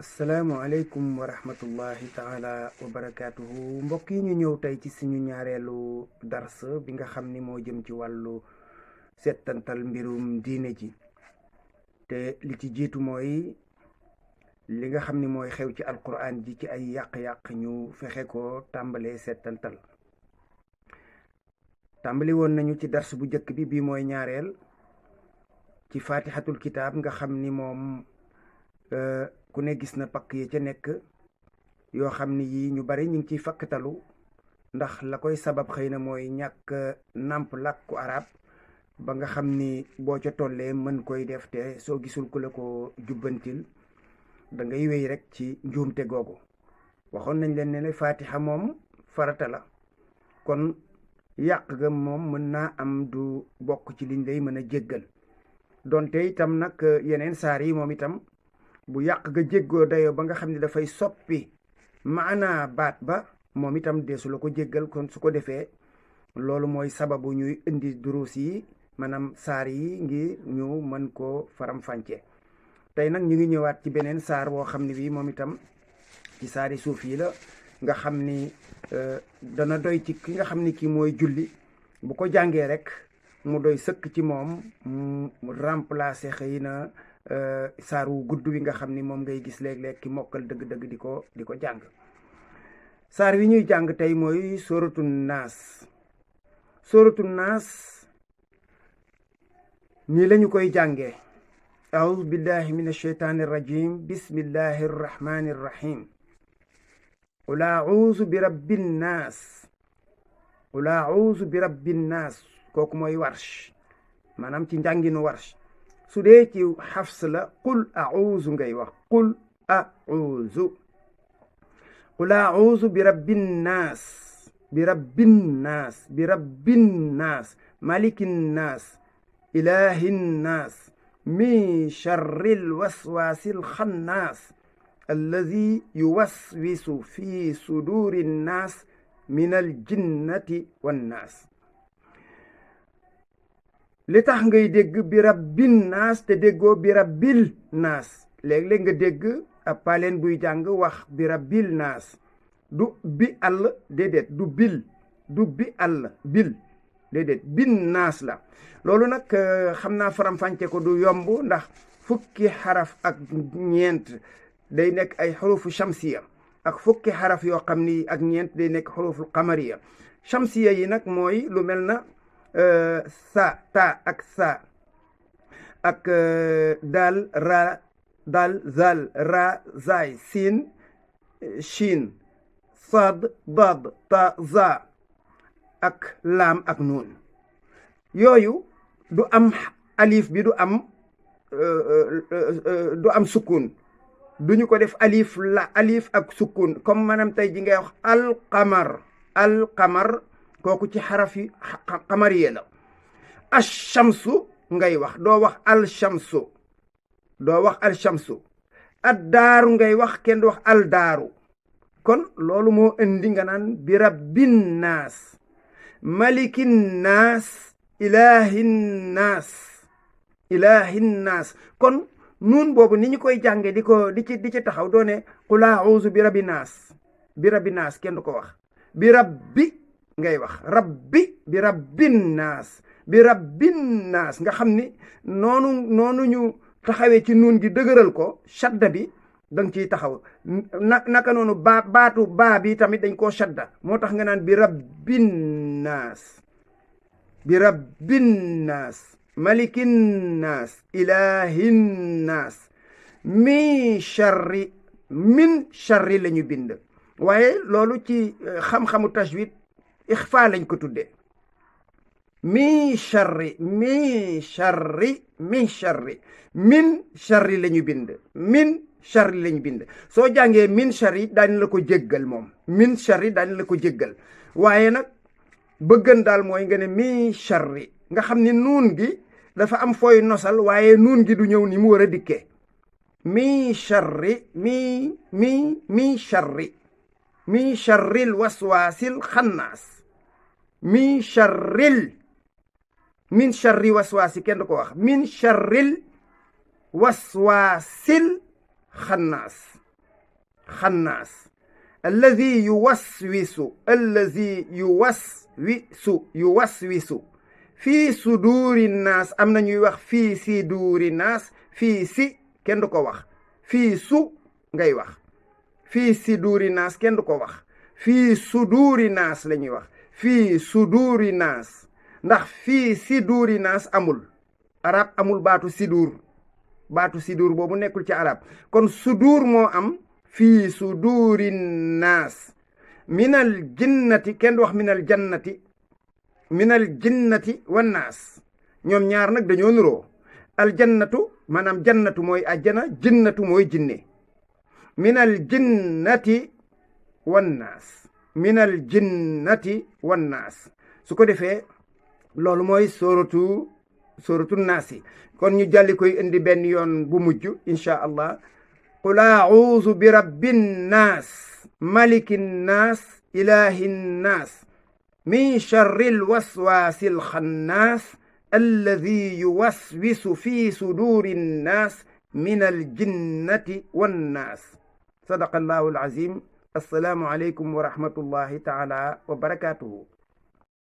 asalaamualeykum wa rahmatullahi taala wa barakaatuhu mbokk yi ñu ñëw tey ci suñu ñaareelu dars bi nga xam ni moo jëm ci wàllu settantal mbirum diine ji te li ci jiitu mooy li nga xam ni mooy xew ci alquran ji ci ay yàq-yàq ñu fexe ko tàmbalee settantal. tàmbali woon nañu ci dars bu njëkk bi bii mooy ñaareel ci fatihatul kitaab nga xam ni moom ku ne gis na pakk yi ca nekk yoo xam ni yii ñu bari ñu ngi ciy fakkatalu ndax la koy sabab xëy na mooy ñàkk nàmp làkku arab ba nga xam ni boo ca tollee mën koy def te soo gisul ku la ko jubbantil da ngay wéy rek ci njuumte googu. waxoon nañ leen ne fatiha moom farata la kon yàq ga moom mën naa am du bokk ci liñ lay mën a jéggal donte itam nag yeneen saar yi moom itam bu yàq ga jéggoo dayoo ba nga xam ne dafay soppi maanaa baat ba moom itam deesu la ko jéggal. kon su ko defee loolu mooy sababu ñuy indi duruus yi maanaam saar yi ngir ñu mën koo faram-fàcce. tey nag ñu ngi ñëwaat ci beneen saar woo xam ne bii moom itam ci saari suuf yi la nga xam ni dana doy ci ki nga xam ni kii mooy julli bu ko jàngee rek mu doy sëkk ci moom mu remplacer xëy na saar wu gudd wi nga xam ni moom ngay gis léeg-léeg ki mokkal dëgg-dëgg di ko jàng. saar wi ñuy jàng tey mooy sóoratu naas. sóoratu naas nii lañu koy jàngee: aoudu billahi min asheytaani rajim bismillahi arrahmani arrahim qul auzu bi rabbin naas qul auzu bi rabbin naas. kooku mooy warsh maanaam ci njànginu warsh. su dee ci xafs la qul auzu ngay wax qul auzu. qul auzu bi rabbin naas bi rabbin naas bi rabbin naas malikin naas ilahin naas min charril waswasil xannaas alladi yuwaswisu fi suduri nnaas min aljinnati wannaas. li tax ngay dégg bi rabbin naas te déggoo bi rabbil naas. léeg-léeg nga dégg ab paleen buy jàng wax bi rabbil naas du bi àll déedéet du bil du bi àll bil déedéet bin naas la. loolu nag xam naa faram-fànce ko du yomb ndax fukki xaraf ak ñeent day nekk ay xurufu shamsiya ak fukki xaraf yoo xam ni ak ñeent day nekk xurufu qamariya. shamsiya yi nag mooy lu mel na sa ta ak sa ak daal ra daal zal ra zay siin shin sad dad ta za ak laam ak nuun. yooyu du am alif bi du am sukun duñu ko def alif ak sukun comme maanaam tey ji ngay wax alqamar kooku ci xaraf yi xamariye la. ashamsu ngay wax doo wax alshamsu addaaru ngay wax kenn du wax aldaaru. kon loolu moo indi nga naan bi rabbin naas malikin naas ilahin naas. kon nuun boobu ni ñu koy jànge di ci taxaw doone qul a'uuzu bi rabbi naas kenn du ko wax bi rabbi ngay wax rabbi bi rabbin naas nga xam ni noonu ñu taxawee ci nuun gi dëgëral ko shadda bi danga ciy taxaw naka noonu baatu baa bi tamit dañ koo shadda moo tax nga naan bi rabbin naas malikin naas ilahin naas min charri la ñu bind waaye loolu ci xam-xamu tajwid ixfa lañ ko tudde. min charri la ñu bind min charri la ñu bind. soo jàngee min charri daañu la ko jéggal moom min charri daañu la ko jéggal waaye nag bëggan daal mooy nga ne min charri nga xam ni nuun gi dafa am fooy nosal waaye nuun gi du ñëw ni mu war a dikkee. min charril waswasil xannaas min charri waswaasi kenn du ko wax min charril waswaasil xannaas xannaas allazi yuwaswisu fii suduuri naas. am na ñuy wax fii suduuri naas, fii si kenn du ko wax, fii su ngay wax, fii suduuri naas kenn du ko wax, fii suduuri naas la ñuy wax, fii suduuri naas. ndax fii suduuri naas amul, arab amul baatu siduur boobu nekkul ci arab. kon suduur moo am, fii suduuri naas. minal jinnati kenn du wax minal jannati, minal jinnati wan naas. ñoom ñaar nag dañoo nuroo. aljannatu maanaam jannatu mooy ajjana, jinnatu mooy jinne. minal jinnati wan naas, minal jinnati wan naas. su ko defee loolu mooy sóoratu naasi. kon ñu jàlli koy indi benn yoon bu mujj insha allah. qul a'uuzu bi rabbin naas, malikin naas, ilahin naas, min sharril waswaasil xannaas, alladi yuwaswisu fi suduurin naas, minal jinnati wan naas. sadaqa allahu alazim. assalaamu aleykum wa rahmatullahi taala wa barakatuhu.